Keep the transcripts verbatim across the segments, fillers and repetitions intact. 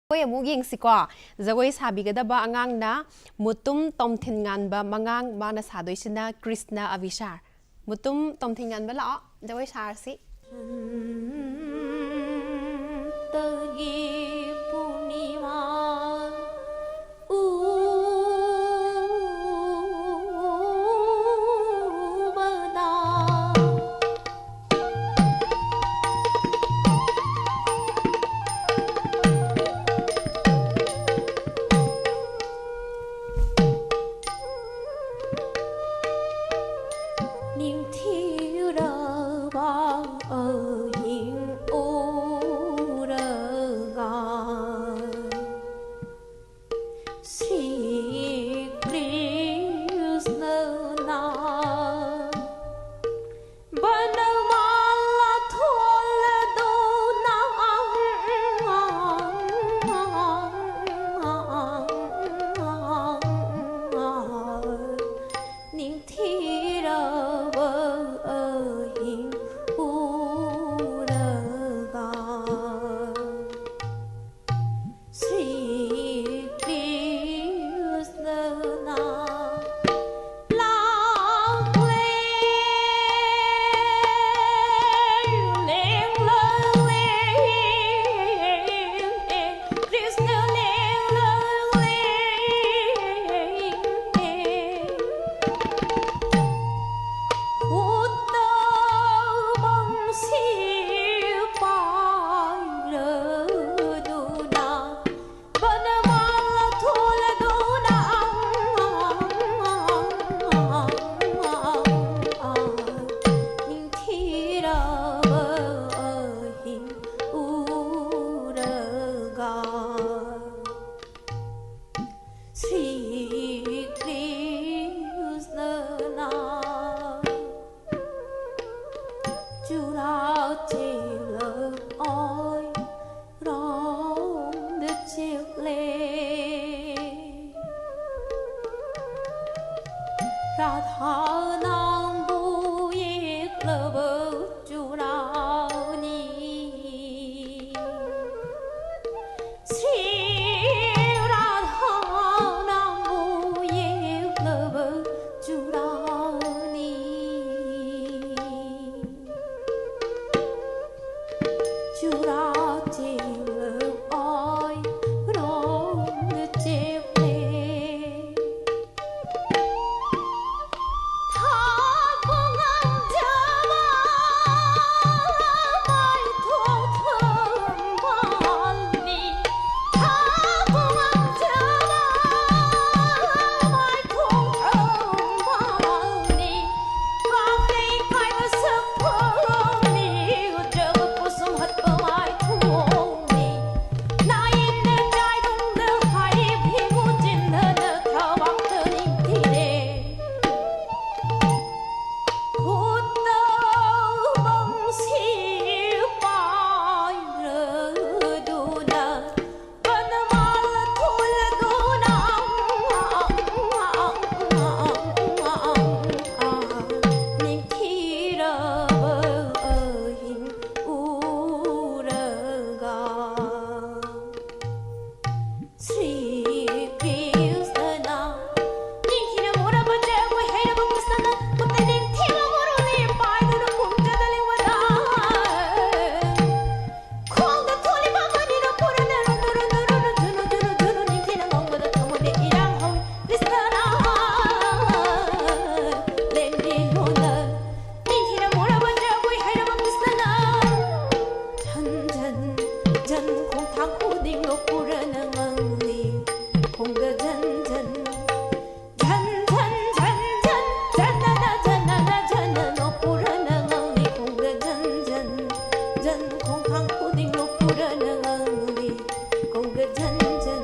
ꯖꯒꯣꯏ ꯑꯃꯨꯛ ꯌꯦꯡꯁꯤꯀꯣ꯫ ꯖꯒꯣꯏ ꯁꯥꯕꯤꯒꯗꯕ ꯑꯉꯥꯡꯅ ꯃꯨꯇꯨꯝ ꯇꯣꯝꯊꯤꯟꯉꯥꯟꯕ ꯃꯉꯥꯡ, ꯃꯥꯅ ꯁꯥꯗꯣꯏꯁꯤꯅ ꯀ꯭ꯔꯤꯁꯅ ꯑꯕꯤꯁꯥꯔ꯫ ꯃꯨꯇꯨꯝ ꯇꯣꯝꯊꯤꯟꯉꯥꯟꯕ, ꯂꯥꯛꯑꯣ, ꯖꯒꯣꯏ ꯁꯥꯔꯁꯤ꯫ ꯇꯒꯤ ꯄꯨꯔꯅꯤꯃꯥ ꯎꯕꯗ ꯅꯤꯡꯊꯤꯔꯕ ꯑꯍꯤꯡ ꯎꯔꯒ ꯁ꯭ꯔꯤ ꯀ꯭ꯔꯤꯁ꯭ꯅꯅ ꯕꯅꯃꯥꯂꯥ ꯊꯣꯜꯂꯗꯨꯅ ꯅꯤꯡꯊꯤꯔꯕ ꯑꯍꯤꯡ ꯎꯔꯒ ꯁ꯭ꯔꯤ ꯀ꯭ꯔꯤꯁ꯭ꯅꯅ ꯂꯥꯛꯂꯦ, ꯂꯦꯡꯂꯛꯂꯦ, ꯀ꯭ꯔꯤꯁ꯭ꯅ ꯂꯦꯡꯂꯛꯂꯦ꯫ ꯈꯨꯠꯇ ꯕꯟꯁꯤ ꯄꯥꯏꯔꯗꯨꯅ ꯕꯅꯃꯥꯂꯥ ꯊꯣꯜꯂꯗꯨꯅ ꯅꯤꯡꯊꯤꯔꯕ ꯑꯍꯤꯡ ꯎꯔꯒ ꯁ꯭ꯔꯤ ꯀ꯭ꯔꯤꯁ꯭ꯅꯅ ꯆꯨꯔꯥ ꯆꯦꯜꯂꯛ ꯑꯣꯏꯔꯣꯝꯗ ꯆꯦꯜꯂꯦ꯫ ꯔꯥꯙꯥ ꯅꯪꯕꯨ ꯌꯦꯛꯂꯕ ꯆꯨꯔꯥꯅꯤ꯫ ꯁ꯭ꯔꯤ ꯈꯨꯗꯤꯡ ꯅꯣꯛꯄꯨꯔꯅ ꯉꯥꯡꯂꯤ ꯈꯣꯡꯗ ꯖꯟ ꯖꯟ꯫ ꯖꯟ ꯖꯟ ꯖꯟ ꯖꯟ, ꯖꯅꯅ ꯖꯅꯅ ꯖꯅ ꯅꯣꯛꯄꯨꯔꯅ ꯉꯥꯡꯂꯤ ꯈꯣꯡꯗ ꯖꯟ ꯖꯟ꯫ ꯖꯟ ꯈꯣꯡꯊꯥꯡ ꯈꯨꯗꯤꯡ ꯅꯣꯛꯄꯨꯔꯅ ꯉꯥꯡꯂꯤ ꯈꯣꯡꯗ ꯖꯟ ꯖꯟ꯫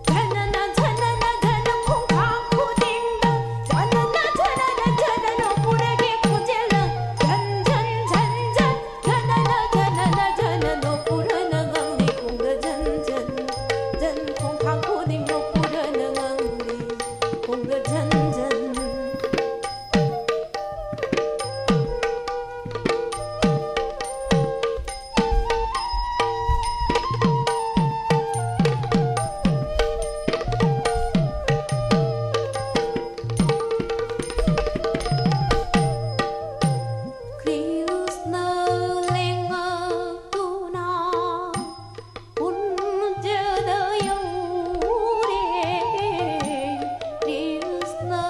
ꯖꯅꯅ ꯖꯅꯅ ꯖꯅ ꯈꯣꯡꯊꯥꯡ ꯈꯨꯗꯤꯡꯗ ꯖꯅꯅ ꯖꯅꯅ ꯖꯅ ꯅꯣꯛꯄꯨꯔꯒꯦ ꯈꯣꯟꯖꯦꯜꯅ ꯖꯟ ꯖꯟ ꯖꯟ ꯖꯟ꯫ ꯖꯅꯅ ꯖꯅꯅ ꯖꯅ ꯅꯣꯛꯄꯨꯔꯅ ꯉꯥꯡꯂꯤ ꯈꯣꯡꯗ ꯖꯟ ꯖꯟ꯫ ꯖꯟ ꯈꯣꯡꯊꯥꯡ ꯈꯨꯗꯤꯡ ꯅꯣꯛꯄꯨꯔꯅ ꯉꯥꯡꯂꯤ ꯈꯣꯡꯗ ꯖꯟ ꯖꯟ꯫ ꯀ꯭ꯔꯤꯁꯅ ꯂꯦꯡꯉꯛꯇꯨꯅ ꯄꯨꯟꯖꯗ ꯌꯧꯔꯦ꯫ ꯀ꯭ꯔꯤꯁꯅ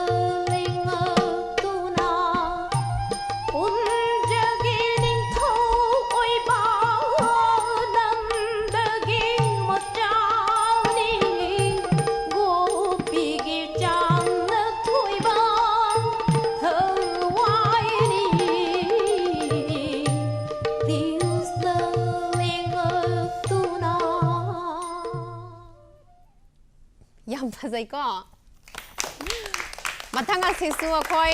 ꯂꯦꯡꯉꯛꯇꯨꯅ ꯄꯨꯟꯖꯒꯤ ꯅꯤꯡꯊꯧ ꯑꯣꯏꯕ ꯅꯟꯗꯒꯤ ꯃꯆꯥꯅꯤ꯫ ꯒꯣꯄꯤꯒꯤ ꯆꯥꯡꯅ ꯊꯣꯏꯕ ꯊꯋꯥꯏꯅꯤ꯫ ꯀ꯭ꯔꯤꯁꯅ ꯂꯦꯡꯉꯛꯇꯨꯅ꯫ ꯌꯥꯝ ꯐꯖꯩꯀꯣ꯫ ꯃꯊꯪ ꯑꯁꯤꯁꯨ ꯑꯩꯈꯣꯏ